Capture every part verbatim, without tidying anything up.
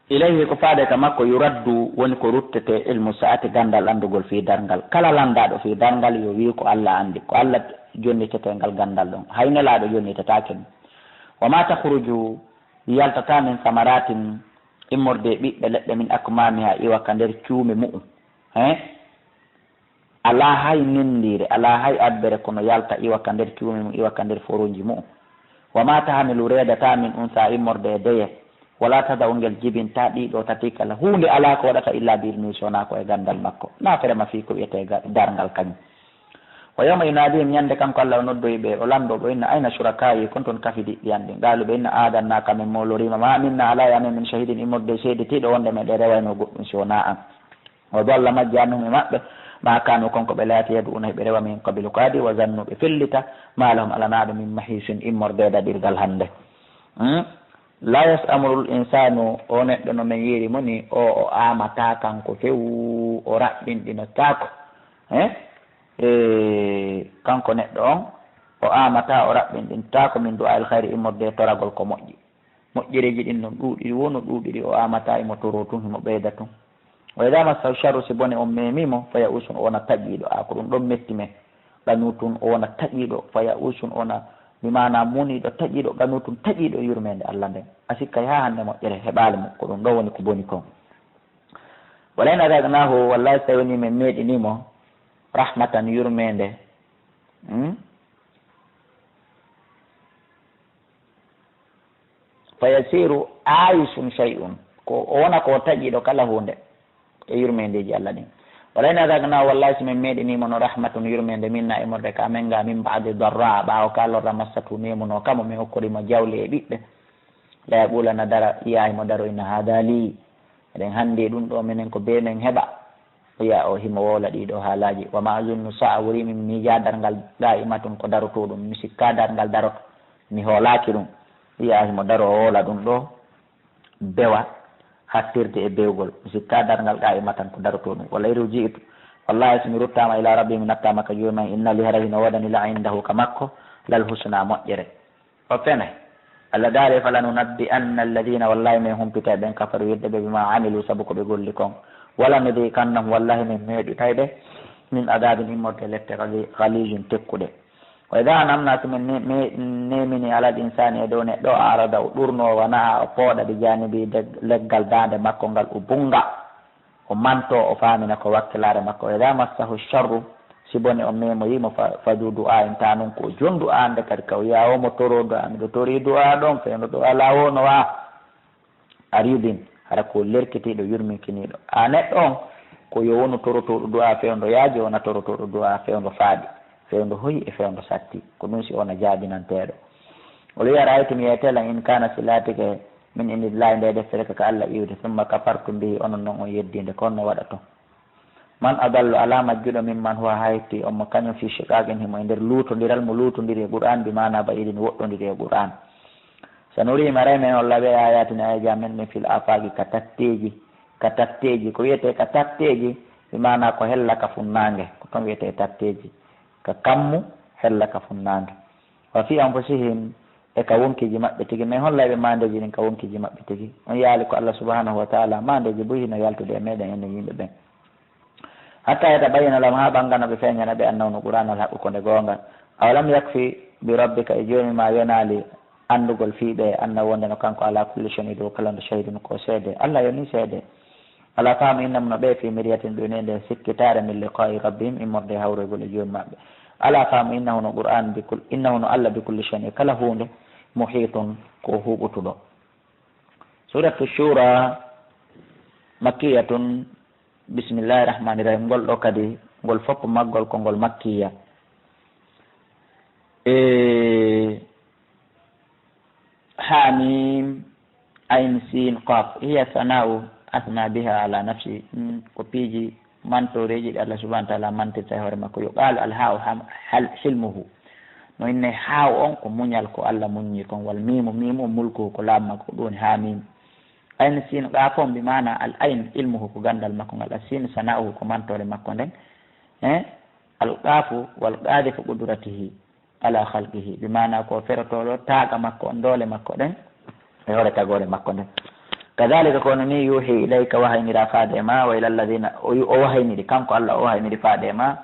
Ilayhi, ko faade ka makko, yuraddu, woni ko ruttete, ilmu saati, ganndal anndugol fii darngal. Kala lanndaaɗo fii darngal yo wii ko Alla anndi, ko Alla jonnitetee ngal ganndal ɗon. Hay nelaaɗo jonnitetaake ɗum. Wa ma takhruju, yaltataa min samaratin, immorde e ɓiɓɓe leɗɗe, min akmamiha, iwa ka nder cuume mu'um. He? Alaa hay nenndiire, alaa hay abbere, kono yalta iwa ka nder cuume mum, iwa ka nder foronji mu'um. Wa ma tahmilu, reedataa, min unsa, immorde e deye. Wala tada'u, ngel jibintaa, ɗiɗo tati kala. Huunde alaa ko waɗata illa bi idnihi, si wonaa ko e ganndal makko. Na ferema fii ko wi'etee ga-, darngal kañum. Wa yawma yunadihim, ñande kanko Alla o noddoyi ɓe, o lanndoo ɓe, o inna, ayna shuraka'i, kon ton kafidiɗɗi an ɗin? Qaalu, ɓe inna, aadannaka, min mooloriima, ma minna, alaa e amen, min shahidin, immorde e seedetiiɗo wonde meɗen rewayno goɗɗum si wonaa an. Wa dalla, majji, anhum, e maɓɓe, ma kanu, kon ko ɓe laati, yad'una, hiɓe rewa, min qablu, ko adii, wa zannu, ɓe fellita, ma lahum, alanaa ɓe, min mahisin, immorde e daɗirgal hannde. Hmm? La yas'amul insanu, o neɗɗo no men yiiri mo ni, o, o aamataa kanko few, o raɓɓinɗinotaako. Eh? E, kanko neɗɗo on, o aamataa, o raɓɓinɗintaako, min du'a'il khayri, immorde e toragol ko moƴƴi. Moƴƴereeji ɗin no ɗuuɗiri, wo no ɗuuɗiri, o aamataa, imo toroo tun, himo ɓeyda tun. Wa idha massahu sharru, si bone on meemii mo, fa ya'usun, o wona taƴiiɗo. A, ko ɗum ɗon metti men. Qanutun, o wona taƴiiɗo, fa ya'usun, o wona, bi maana muniiɗo, taƴiiɗo, qanutun, taƴiiɗo yurmeende Alla nden. A sikkay haa hannde moƴƴere heɓaali mo, ko ɗum ɗo woni ko boni kon. Wala in adaqnahu, wallahi, si tawii men meeɗinii mo rahmatan, yurmeende, hmm? Fa yasiru ayisun shay'un, ko o wona ko taƴiiɗo kala huunde e yurmeendeeji Alla ɗin. Wala in adaqnahu, wallahi, si men meeɗinii mo no rahmatun, yurmeende, minna, immorde ka men ga, min ba'di darra, ɓaawo ka lorra, massatu, meemunoo kamo, men okkori mo jawle e ɓiɓɓe. La yaqulana, dara, yaahi mo daro, inna hada li, eɗen hanndi ɗum ɗo menen ko bee men heɓa. O yi'a o himo wowla ɗii ɗoo haalaaji. Wa ma azunnu sa'a, wurii min miijaa darngal, qaa'imatun, ko darotooɗum. Mi sikkaa darngal daroto. Mi hoolaaki ɗum. O yi'a himo daro o wowla ɗum ɗoo. Bewa, hattirde e bewgol. Mi sikkaa darngal, qaa'imatan, ko darotooɗum. Wala in ruji'tu, wallahi, si mi ruttaama, ila rabbi, mi nattaama ka Joomi an, inna li, haray hino woodani, la indahu, ka makko, lal husna, moƴƴere. O fene. Allah daali, "Falanunabbi'anna alladhina," wallahi, men humpitay ɓen, "kafaru," wirde ɓe, "bima amilu," sabu ko ɓe golli kon. "Wala nudhiqannahum," wallahi, men meeɗitay ɓe, "min adhabin," immorde lette, ghali-, ghalidhin, tekkuɗe. "Wa idha an'amna," si men ne-, me-, nemini, "alal insani," e dow neɗɗo, "a'rada," o ɗurno, "wa na'a," o pooɗa, "bi janibi," de-, leggal daande makko ngal, o bunga. O manto, o faamina ko wakkilaare makko. "Wa idha massahu sharru," si bone on memoyi mo, fa, fa du du'a in, ta non ko jon du'a, nde kadi ka o yi'a o mo toro du'a, miɗo tori du'a ɗon, fewndo ɗo alaa wo no wa. Aridin, hara ko lerkitiiɗo, yurminkiniiɗo. A neɗɗo on, ko yo wonu torotooɗo du'a fewndo yaaji, wona torotooɗo du'a fewndo faaɗi, fewndo hoyi e fewndo satti. Ko ɗum si wona jaabinanteeɗo. Wala wi'a, "Ra'aytum," yeetelan, "in kana," si laatike, "min indillahi," nde deftere ka, ka Allah iwde, "summa kafartum bihi," onon non on yeddii nde, ko honno waɗaton? "Man adallu," alaa majjuɗo, "mimman huwa," haa hetti on mo kañum, "fi shiqaqin," himo e nder luutondiral, mo luutondiri e Qur'an, bi maana ba'idin, woɗɗondiri e Qur'an. "Sanurihim," aray men holla ɓe, "ayatina," ayaji amen ɗin, "fil afaqi," ka tatteeji, ka tatteeji. Ko wiyetee ka tatteeji, bi maana ko hella ka funnaange, ko ton wiyetee tatteeji. Ka kammu, hella ka funnaange. "Wa fi anfusihim," e ka wonkiiji maɓɓe tigi. Men hollay ɓe maandeeji ɗin ka wonkiiji maɓɓe tigi. On yaali ko Allah subhanahu wa ta'ala, maandeeji buy hino yaltude e meɗen enen yimɓe ɓen. "Hatta yatabayyana lahum," haa ɓangano ɓe, feeñana ɓe, "annahu," no Qur'an, "al haqqu," ko nde goonga. "Awalam yakfi bi rabbika," e Joomi maa yonaali anndugol fii ɓe, "annahu," wonde no kanko, "ala kulli shay'in," e dow kala nde, "shahidun," ko seede. Allah yoni seede. "Ala fahmu innahum," no ɓe, "fi miryatin," ɓe woni e nder sikkitaare, "min liqa'i rabbihim," immorde e hawroygol e Joomi maɓɓe. "Ala fahmu innahu," no Qur'an, "bi kul-, innahu," no Allah, "bi kulli shay'in," e kala huunde, "muhitun," ko huɓutuɗo. Suratu Shura, makkiyatun, bismillahi rahmani rahim. Ngol ɗo kadi, ngol foppo maggol ko ngol makkiya. E, Hamim, Ain, Sin, Qaf. Hiya sana'u athna biha ala nafsi. Mm, ko piiji mantooreeji ɗi Allah subhanahu wa ta'ala mantirta e hoore makko. Yuqalu al ha'u ham-, hal-, hilmuhu. No inne ha'u on ko muñal ko Allah muññi kon. Wal mimu, mimu on mulkuhu ko laamu makko, ko ɗum woni Hamim. Ain, Sin, Qaf on bi maana al ain ilmuhu ko ganndal makko ngal. Al sin sana'uhu ko mantoore makko nden. Eh? Al qafu wal qadifu qudratihi ala khalqihi, bi maana ko ferotooɗo taaqa makko on, doole makko ɗen, e hoore tagoore makko nden. Kadhalika, kono ni, yuhi ilayka, wahaynira faade e ma, wa ila alladhina, o yu-, o wahayniri, kanko Allah o wahayniri faade e ma,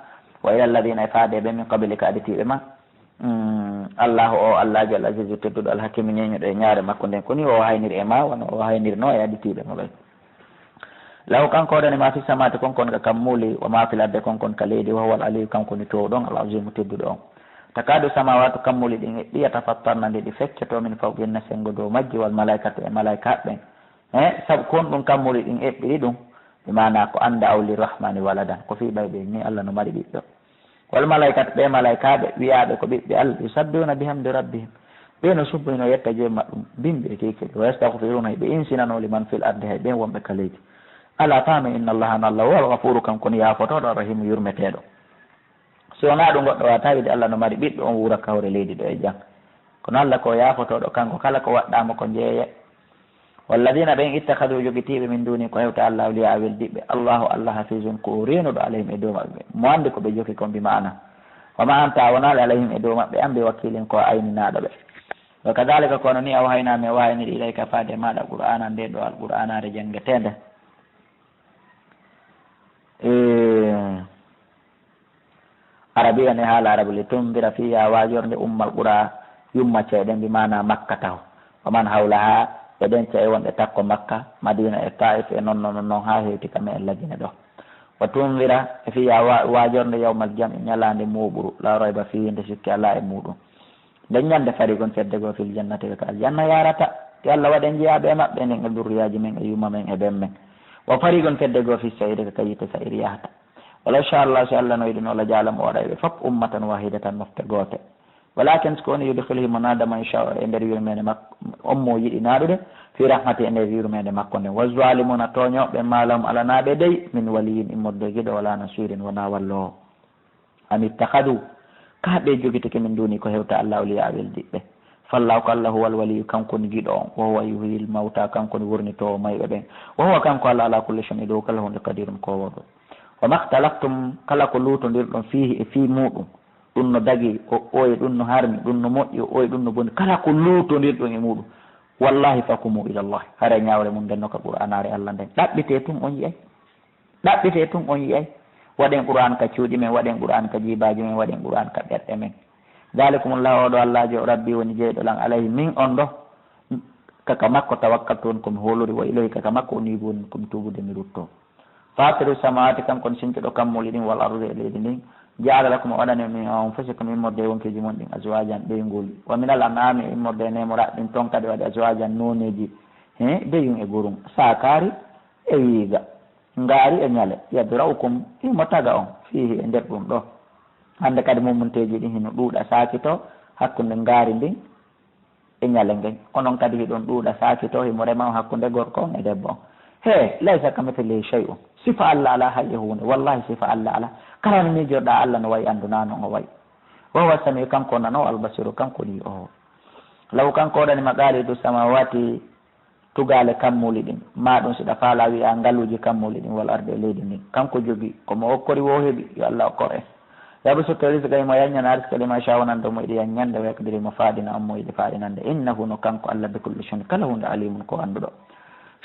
wa ila alladhina, e faade ɓe, min qablika, aditiiɓe ma. Mm, Allahu o, Allaajo Al-Azizu tedduɗo, Al-Hakimu ñeeñuɗo e ñaare makko nden, koni o wahayniri e ma, wano o wahaynirno e aditiiɓe mo ɓen. Lahu, kanko o waɗani ma fi samawati kon kon ka kammuuli, wa ma fil ardi kon kon ka leydi, wa huwa al-aliyyu, kanko ni toowɗo on, al-azimu tedduɗo on. Takadu samawatu, kammuuli ɗin eɓɓi, yatafattarna, nde ɗi feccoto, min fawqihinna, sengo dow majji, wal malaikatu, e malaika ɓen. E sabu kon ɗum kammuuli ɗin eɓɓiri ɗum, bi maana ko anda aw lirrahmani waladan, ko fii ɓay ɓe ni Allah no mari ɓiɗɗo. Wal malaikatu, ɓe malaikaaɓe wi'aaɓe ko ɓiɓɓe Allah, yusabbihuna bihamdi rabbihim, ɓe no subbino yetta Joomi maɓɓe, bimbi e keykeli, wa yastaghfiruna, ɓe insinano liman fil ardi, hay ɓen wonɓe ka leydi. Ala faami, inna Allaha, no Allah, huwal ghafuru, kanko ni yaafotooɗo, arrahimu, yurmeteeɗo. Si wonaa ɗum, goɗɗo waawataa wiide Allah no mari ɓiɗɗo, on wuura ka hoore leydi ɗo e jam. Kono Allah ko yaafotooɗo, kanko kala ko waɗɗaa mo ko jeeye. Walladina, ɓen, ittakhadu, jogitiiɓe, min duni, ko hewta Allah, awliya, weldiɓɓe. Allahu, Allah, hafizun, ko o reenuɗo, alayhim, e dow maɓɓe. Mo anndi ko ɓe jogi kon, bi maana. Wa ma anta, a wonaali, alayhim, e dow maɓɓe, an bi wakilin, ko a ayninaaɗo ɓe. Wa kadhalika, kono ni, awhayna, mi wahayniri, ilayka, faade e maaɗa, qur'anan, nde ɗo alqur'anaare janngeteende. Eh, Arabiyan, e haala arabu, li tundira, fiya waajorde, ummal qura, yumma ca'e ɗen, bi maana Makka taho, wa man hawlaha, e ɗen ca'e wonɗe takko Makka, Madina e Taif e non non non, haa hewti ka me'en Lagine ɗo. Wa tundira, e fiya wa-, waajorde, yawmal jam'i, ñalaande mooɓuru, la rayba fihi, nde sikki alaa e muuɗum. Nden ñande, fariqun, fedde goo, fil jannati, ɓe ka aljanna yaarata, yo Allah waɗ en jeyaaɓe e maɓɓe, enen e durriyaaji men e yumma men e ben men. Wa fariqun, fedde goo, fis sa'iri, ɓe ka yiite sa'ir yahata. Walaw sha Allah, si Allah no yiɗino, la ja'alahum, o waɗay ɓe fop ummatan wahidatan, mofte goote. Walakin, si ko woni, yudkhiluhum, o naada, man yasha, e nder yurmeende makko, on mo yiɗi naadude, fi rahmati, e nder yurmeende makko nden. Wa zalimuna, tooñooɓe, ma lahum, alanaa ɓe dey, min waliyyin, immorde giɗo, wala nasirin, wonaa walloowo. Am ittakhadhu, kaa ɓe jogitake, min duni, ko hewta Allah, awliya, weldiɓɓe. Fallahu, ko Allah, huwal waliyyu, kanko woni giɗo on. Wa huwa yuhyil mawta, kanko woni wurnitoowo mayɓe ɓen. Wa huwa, kanko Allah, ala kulli shay'in, e dow kala huunde, qadirun, koowooɗo. Wa makhtalaftum, kala ko luutondirɗon, fihi, e fii muuɗum, ɗum no dagi, o oye, ɗum no harmi, ɗum no moƴƴi, o oye, ɗum no boni, kala ko luutondirɗon e muuɗum, wallahi, fahkumu ila Allah, haray ñaawre mum nden no ka Qur'aanaare Allah nden. Ɗaɓɓitee tun, on yi'ay. Ɗaɓɓitee tun, on yi'ay. Waɗen Qur'aan ka cuuɗi men, waɗen Qur'aan ka jiibaaji men, waɗen Qur'aan ka ɓerɗe men. Dalikumullahu, oo ɗoo Allaajo, Rabbi, woni jeyɗo lan, alayhi, min on ɗoo, ka, ka makko tawakkaltu, woni ko mi hoolori, wa ilayhi, ka, ka makko uniibu, woni ko mi tuubude, mi ruttoo. Fatiru samawati, kanko woni sintuɗo kammuuli ɗin, wal ardi, e leydi ndin. Ja'ala lakum, o waɗani, min anfusikum, immorde e wonkiiji mon ɗin, azwajan, ɓeynguuli. Wa minal an'ami, e immorde e neemoraaɗi ɗin, ton kadi waɗi, azwajan, nooneeji, he, deyun e gorum, saakaari, e yiiga, ngaari e ñale, yadra'ukum, himo taga on, fiihi, e nder ɗum ɗoo. Hannde kadi mumunteeji ɗin hino ɗuuɗa, saakito hakkunde ngaari ndin e ñale ngen. Onon kadi hiɗon ɗuuɗa, saakito, himo rema on hakkunde gorko on e debbo on. He, laysa kamithlihi shay'un. Sifa Allah alaa hay e huunde. Wallahi, sifa Allah alaa. Kala no miijorɗaa Allah no wayi, anndunaa no o wayi. Wa huwa samiu, kanko nano, al basiru, kanko yi'oowo. Lahu, kanko waɗani maqalidu samawati, tugaale kammuuli ɗin, maa ɗum si ɗa faalaa wi'aa ngaluuji kammuuli ɗin, wal ardi, e leydi ndin. Kanko jogii, ko mo okkori woo heɓi, yo Allah okkor en. Yabsutu rizqa, himo yanñana arsika, liman yashaa'u, wonande mo yiɗi yanñande, wa yaqdiru, himo faaɗina on mo yiɗi faaɗinande. Innahu, no kanko Allah, bi kulli shay'in, kala huunde, alimun, ko annduɗo.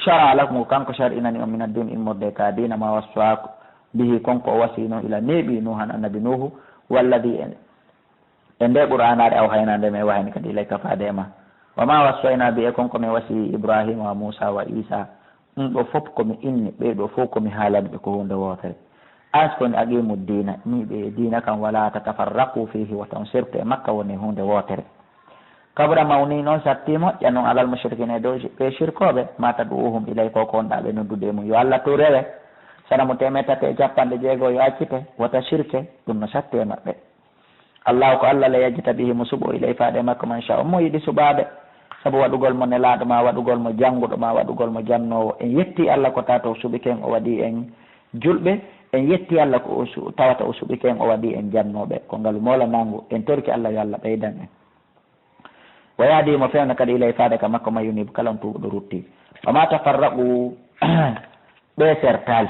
Shara'a lakum, ko kanko shar'inani on, min ad-din, immorde ka diina, ma wassa bihi, kon ko o wasiyno, ila neeɓi, Nuuhan, annabi Nuuhu, walladhi, e nde Qur'aanaare, awhaynaa, nde men wahayni kadi, ilayka, faade e ma. Wa ma wassayna bi, e kon ko men wasiyi, Ibrahima wa Muusa wa Isa. Ɗum ɗoo fof ko mi inni, ɓee ɗoo fof ko mi haalani ɓe ko huunde wootere. An si ko ni, aqimu diina, ñiiɓee e diina kan, wala tatafarraqu fihi, wota on sirtu e makka woni huunde wootere. Kabura, mawni noon, satti moƴƴa noon, alal mushrikina, e dow ɓe shirkooɓe, ma tad'uuhum ilay, ko ko wonɗaa ɓe noddude e mum. Yo Allah to rewe, sanamu teemeɗɗe tati e capanɗe jeego yo accite, wota shirke, ɗum no satti e maɓɓe. Allahu ko Allah, la yajtabi, himo suɓoo, ilay, faade e makko, man sha, on mo yiɗi suɓaade, sabu waɗugol mo nelaaɗo, ma waɗugol mo jannguɗo, ma waɗugol mo jannoowo. En yetti Allah ko tawata o suɓike en, o waɗi en julɓe. En yetti Allah ko o su-, tawata o suɓike en, o waɗi en jannooɓe. Ko ngalu moola nangu. En torki Allah yo Allah ɓeydan en. Wa yahdi, mo fewna kadi, ilay, faade ka makko, man yunib, kala on tuubuɗo rutti. Wa ma tafarraqu, ɓe sertaali,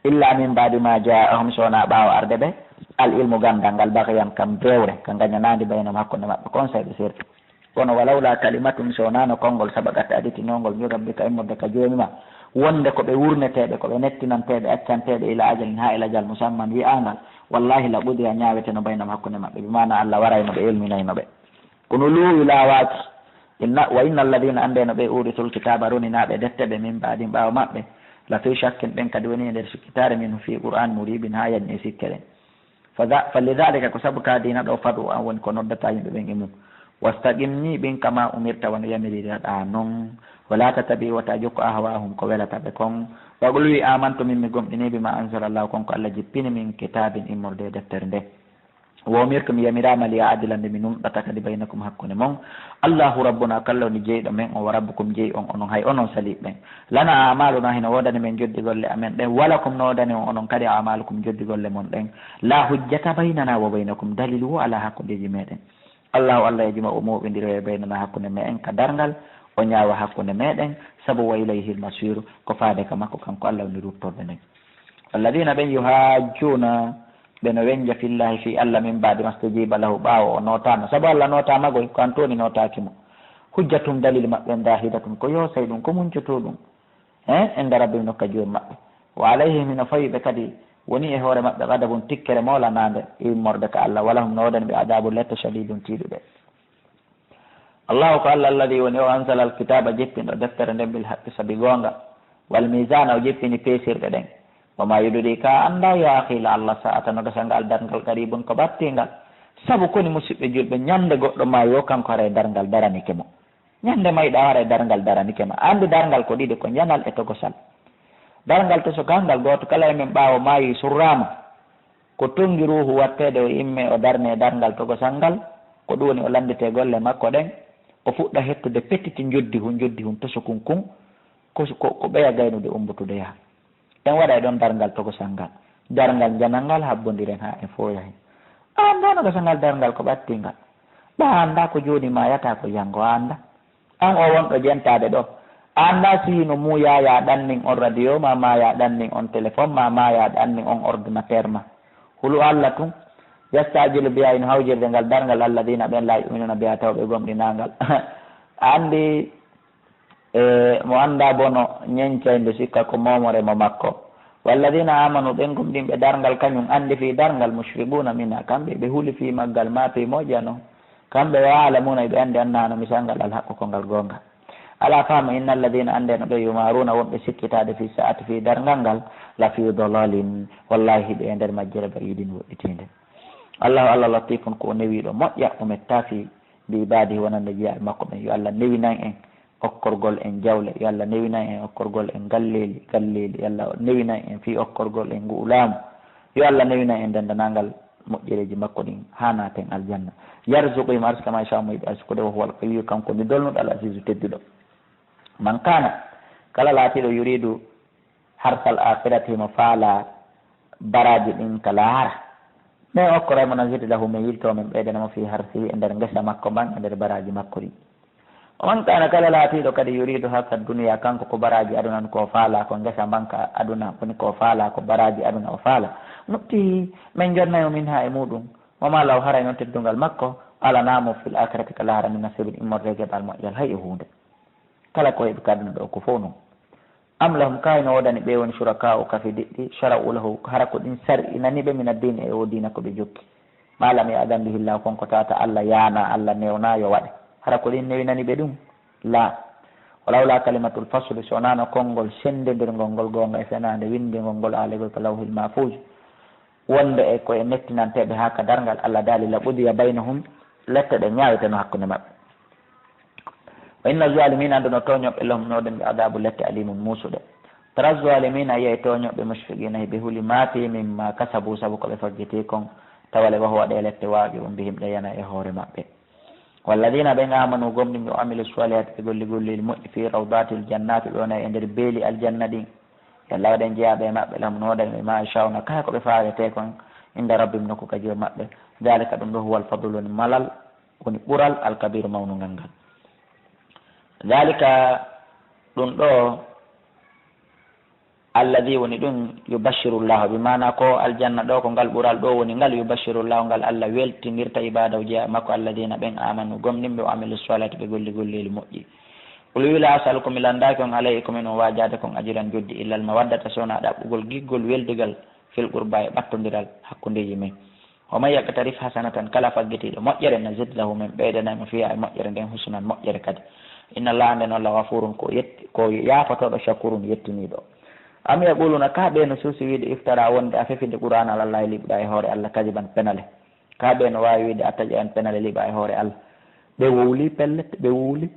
illa min ba'di ma ja'ahum, so wonaa ɓaawo arde ɓe, al ilmu, ganndal ngal, baghyan, kam bewre, ka ngañanaandi, baynahum, hakkunde maɓɓe, kon sey ɓe serti. Kono, walawla kalimatun, so wonano konngol, sabaqat, aditinoongol, min rabbika, immorde ka Joomi ma, wonde ko ɓe wurneteeɓe, ko ɓe nettinanteeɓe, accanteeɓe, ila ajalin, haa e lajal musamman wi'aangal, wallahi la qudiya, ñaaweteno, baynahum, hakkunde maɓɓe, bi maana Allah warayno ɓe, elminayno ɓe. Kono loowi laawaaki. Inna, wa inna alladhina, anndeno ɓe, urisul kitaaba, roninaaɓe defte ɓe, min ba'dihim, ɓaawo maɓɓe, la fi shakkin, ɓen kadi woni e nder sikkitaare, minhu, fii Qur'aan, muribin, haa yañi e sikke ɗen. Fa dha-, fa lidhalika, ko sabu ka diina ɗo, fad'u, an woni ko noddata yimɓe ɓen e mum. Wastaqim, ñiiɓin, kama umirta, wano yamiriraɗaa non. Wala tattabi', wota jokku, ahwa'ahum, ko welata ɓe kon. Wa qul, wi', amantu, min mi gomɗinii, bima anzalallahu, kon ko Allah jippini, min kitabin, immorde e deftere nde. Wa umirtu, mi yamiraama, li a'dila, nde mi nunɗata kadi, baynakum, hakkunde mon. Allahu rabbuna, ko Allah woni jeyɗo men on, wa rabbukum, jeyi on onon, hay onon saliiɓe ɓen. Lana a'maluna, hino woodani men joddi golle amen ɗen, wa lakum, no woodani on onon kadi, a'malukum, joddi golle mon ɗen. La hujjata baynana wa baynakum, dalilu wo alaa hakkundeeji meɗen. Allahu, Allah yajma'u, o mooɓindiroya, baynana, hakkunde me'en ka darngal, o ñaawa hakkunde meɗen, sabu wa ilayhil masiru, ko faade ka makko, kanko Allah woni ruttorde nden. Alladhina, ɓen, yuhajjuna, ɓe no wenja, fillahi, fii Allah, min ba'di mastujiba lahu, ɓaawo o nootaama. Sabu Allah nootaama goy, ko an tooni nootaaki mo. Hujjatum, dalil maɓɓe, dahidatun, ko yoosay ɗum, ko muncotoo ɗum. He, inda rabbihim, nokka Joomi maɓɓe. Wa alayhim, hino fawi ɓe kadi, woni e hoore maɓɓe, ghadabun, tikkere moolanaande, immorde ka Allah, wa lahum, no woodani ɓe, adabun, lette, shadidun, tiiɗuɗe. Allahu ko Allah, alladhi woni o, anzala alkitaba, jippinɗo deftere nden, bil haqqi, sabi goonga, wal mizana, o jippini peesirɗe ɗen. Wa ma yudrika, a annda, ya akhi, la Allah sa'ata, no gasa ngal darngal, qaribun, ko ɓattingal. Sabu koni, musiɓɓe julɓe, ñande goɗɗo maayo, kanko haray darngal daranike mo. Ñande mayɗa, haray darngal daranike ma. Anndi darngal ko ɗiɗi, ko njanal e togosal. Darngal tosogal ngal, gooto kala e men ɓaawo maayi surraama. Ko tonngi ruuhu watteede o immee o darnee darngal togosal ngal, ko ɗum woni o lannditee golle makko ɗen, o fuɗɗa hettude petiti njoddi hun, njoddi hun tosokun kun, ko, ko, ko ɓeya gaynude umbutude yaha. En waɗay ɗon darngal togosal ngal, darngal njanal ngal, habbondiren haa en fow yahi. A anndaa no gasa ngal darngal ko ɓattingal. Ɓa a anndaa ko jooni maayataa ko janngo, a anndaa. An o wonɗo jentaade ɗo, a anndaa si no muuyaaya ɗannin on radio ma, maaya ɗannin on téléphone ma, maaya ɗannin on ordinateur ma. Hulu Allah tun, yasta'jilu biha, hino hawjirde ngal darngal, alladhina, ɓen, la yu'minuna biha, taw ɓe gomɗinaa ngal. A anndi, e, mo anndaa bono ñencaynde sikka ko moomore mo makko. Walladhina amanu, ɓen gomɗinɓe darngal kañum, anndi fii darngal, mushfiquna minha, kamɓe ɓe huli fii maggal, ma fii moƴƴa non. Kamɓe, wa ya'lamuna, ɓe anndi, annaha, no misal ngal, alhaqqu, ko ngal goonga. Alaa fahma, inna alladhina, anndee no ɓe, yumaruna, wonɓe sikkitaade, fii sa'ati, fii darngal ngal, la fii dalalin, wallahi, hiɓe e nder majjere, ba'idin, woɗɗitiinde. Allahu, Allah, latifun, ko o newiiɗo, moƴƴa, o metta fii, bi ibadihi, wonande jiyaaɓe makko ɓen. Yo Allah newinan en okkorgol en jawle, yo Allah newinan en okkorgol en galleeli, galleeli, yo Allah newinan en fii okkorgol en ngu'u laamu, yo Allah newinan en denndanangal moƴƴereeji makko ɗin haa naaten aljanna. Yarzuqu, himo arsika man yasha'u, mo yiɗi arsukude, wa huwal qawiyyu, kanko woni dolnuɗo, al azizu, tedduɗo. Man kana, kala laatiiɗo, yuridu harsal akhirati, himo faala baraaji ɗin ka laahara. Men okkoray mo, nazid lahu, men yilto, men ɓeydana mo, fii harsihi, e nder ngesa makko mban, e nder baraaji makko ɗin. Wa man kana, kala laatiiɗo kadi, yuridu harsa dunya, kanko ko baraaji aduna on ko o faala, ko ngesa mban ka aduna, woni ko o faala, ko baraaji aduna o faala. Nu'tihi, men jonnay mo, minha, e muɗum. Wa ma lahu, haray non teddungal makko, alanaa mo, fil akhirati, ka laahara, min nasibin, immorde e geɓal moƴƴal, hay e huunde. Kala ko heɓi ka aduna ɗo, ko fow non. Am lahum, kaa hino woodani ɓe woni, shuraka'u, kafidiɗɗi, shara'u lahu, hara ko ɗin sar'inani ɓe, mina diini, e o diina ko ɓe jokki. Ma lam ya'dan bihi Llahu, kon ko tawata Allah yaana, Allah newna yo waɗe. Hara ko ɗin newinani ɓe ɗum? Laa. Walawla kalimatul fasli, so wonano konngol sendindirngol ngol goonga e fenaande winndingol ngol aalegol ka Lawhil Mahfuuz, wonde e ko e nettinanteeɓe haa ka darngal Allah daali, la qudiya baynahum, lette ɗe ñaaweteno hakkunde maɓɓe. Wa inna zalimina, anndu no tooñooɓe, lahum, no woodani ɓe, adabu, lette, alimun, muusuɗe. Tara zalimina, yi'ay tooñooɓe, mushfiqina, hiɓe huli, ma fi mimma kasabu, sabu ko ɓe faggitii kon, tawale wa huwa, ɗe lette, waqi'un bihim, ɗe yana e hoore maɓɓe. Walladina, ɓen, amanu, gomɗini, wa amilu salihati, ɓe golli golleeli moƴƴi, fi rawdatil jannati, ɓe wona e nder beeli aljanna ɗin. Yo Allah waɗ en jeyaaɓe e maɓɓe, lahum, no woodani ɓe, ma yasha'una, kala ko ɓe faalete kon, inda rabbihim, nokku ka Joomi maɓɓe. Dalika, ɗum ɗo, huwal fadlu, woni malal, woni ɓural, alkabiru, mawnungal ngal. Dalika, ɗum ɗo, Alladhi woni ɗum, yubashshirullahu, bi maana ko aljanna ɗo, ko ngal ɓural ɗo woni ngal, yubashshirullahu, ngal Allah weltinirta ibadahu, jeyaa makko, alladhina, ɓen, amanu, gomɗimɓe, wa amilu salihati, ɓe golli golleeli moƴƴi. Qul, wi, la as'alukum, mi landaaki on, alayhi, ko min on waajaade kon, ajran, joddi, illa al mawaddata, so wonaa ɗaɓɓugol giggol weldigal, fil qurba, e ɓattondiral hakkundeeji men. Wa man yaqtarif hasanatan, kala faggitiiɗo moƴƴere, nazid lahu, min ɓeydanay mo, fiha, e moƴƴere nden, husnan, moƴƴere kadi. Inna Allaha, nden Allah, ghafurun, ko yetti, ko yaafotooɗo, shakurun, yettiniiɗo. Am yaquluna, ka ɓe no suusi wiide, iftara, wonde a fefi nde Qur'aana ala Allahi, liɓɗa e hoore Allah, kadiban, penale. Ka ɓe no waawi wiide a taƴi an penale, liɓa e hoore Allah. Ɓe wowli, pellet, ɓe wowli.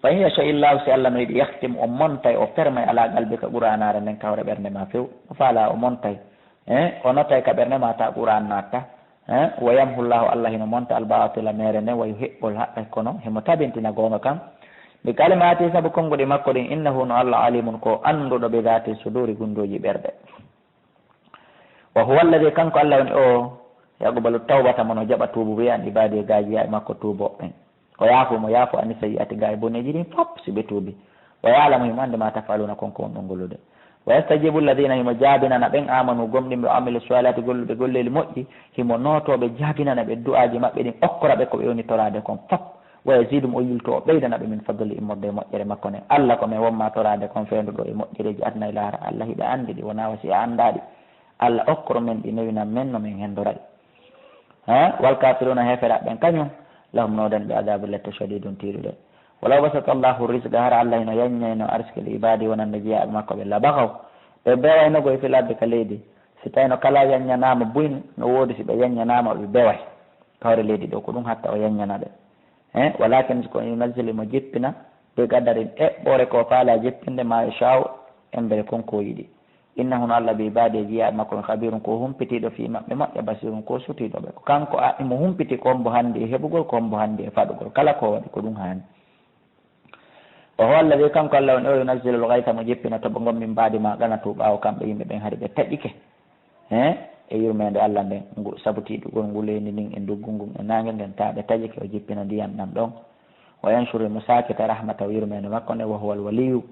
Fa in yasha illahu, si Allah no yiɗi, yahtim, o montay, o fermay, ala qalbika, Qur'aanaare nden, ka hoore ɓernde ma few. O faala, o montay. Eh, o notay ka ɓernde ma, ta Qur'aan naatta. Eh, wa yamhu llahu, Allah hino monta, al baatila, meere nden, wa yuhiqqul haqqa, kono himo tabintina goonga kan. Bi kalimati, sabu konnguɗi makko ɗin, innahu, no Allah, alimun, ko annduɗo, bi dhati suduri, gunndooji ɓerɗe. Wa huwa alladhi, kanko Allah woni o, yaqbalu tawbata, mo no jaɓa tuubu, wi an ibadi, gaaji, yaa e makko tuubooɓe ɓen. O yaafo, mo yaafo, ani sayyi'ati, gaa e boneeji ɗin fop, si ɓe tuubi. Wa ya'lamu, himo anndi, ma taf'aluna, kon ko wonɗon gollude. Wa yastajibu alladhina, himo jaabinana ɓen, amanu, gomɗimɓe, wa amilu salihati, golluɓe golleeli moƴƴi, himo nootoo ɓe, jaabinana ɓe du'aaji maɓɓe ɗin, okkora ɓe ko ɓe woni toraade kon fop. Wa yazidum, o yilto, o ɓeydana ɓe, min fadli, immorde e moƴƴere makko nden. Allah ko men wonma toraade kon, feenduɗo e moƴƴereeji aduna e laahara. Allah hiɗa anndi ɗi, wonaa wa si a anndaa ɗi. Allah okkoro men ɗi, newinan men no men henndora ɗi. Ha? Wal kafiruna, heeferaaɓe ɓen kañum, lahum, no woodani ɓe, adabun, lette, shadidun, tiiɗuɗe. Walaw basata Allahu rizqa, hara Allah hino yanñayno arsikel, ibadi, wonande jiyaaɓe makko ɓe, la bagaw, ɓe bewayno goy fil ardi, ka leydi. Si tawino kala yanñanaama buy, no woodi si ɓe yanñanaama ɓe beway. Ka hoore leydi ɗo, ko ɗum hatta o yanñana ɓe. Eh, walakin ko yunazzilu, mo jippina, bi qadarin, eɓɓoore ko faala jippinde, ma yasha'u, embere kon ko yiɗi. Innahu, no Allah, bi ibadi, e jiyaaɓe makko ɓen, khabirun, ko humpitiiɗo, fi maɓɓe moƴƴa, basirun, ko sutiiɗo ɓe. Ko kanko a, mo humpiti ko hombo handi e heɓugol, ko hombo handi e faɗugol. Kala ko waɗi ko ɗum haani. Wa huwa alladhi, kanko Allah woni o, yunazzilu al-ghaytha, mo jippina toɓo ngon, min ba'di ma qanatu, ɓaawo kamɓe yimɓe ɓen hari ɓe taƴike. He, e yurmeende Allah nden, ngu sabutiiɗugol ngu leydi ndin e nduggu ngun e naange ngen, taa ɓe taƴike, o jippina ndiyam ɗam ɗon. Wa yanshuru, mo saakita, rahmatahu, yurmeende makko nden, wa huwa al-waliyyu,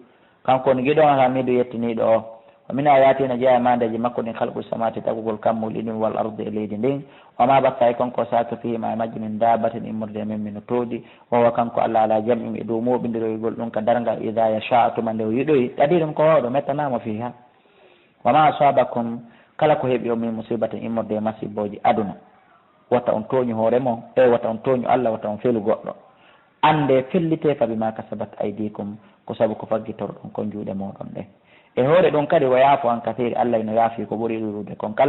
kanko woni giɗo on, al-hamidu, yettiniiɗo o. Wa min ayatihi, no jeyaa e maandeeji makko ɗin, khalqu samawati, tagugol kammuuli ɗin, wal ardi, e leydi ndin. Wa ma batha, e kon ko o saaki, fihima, e majji, min dabbatin, immorde e men, min no tooɗi. Wa huwa, kanko Allah, ala jam'ihim, e dow mooɓindiroygol ɗum ka darnga, idha yasha, tuma nde o yiɗoyi, qadirun, ko waawɗo, mettanaama, fiha. Wa ma asabakum, kala ko heɓi on, min musibatin, immorde e masiibooji aduna, wata on tooñu hoore mon, e wata on tooñu Allah, wata on felu goɗɗo. Annde fellite, fa bima kasabat aydikum, ko sabu ko faggitorɗon kon juuɗe mooɗon ɗen. E hoore ɗum kadi, wa yaafu an kasiir, Allah ino yaafi ko ɓuri ɗuuɗude kon kala.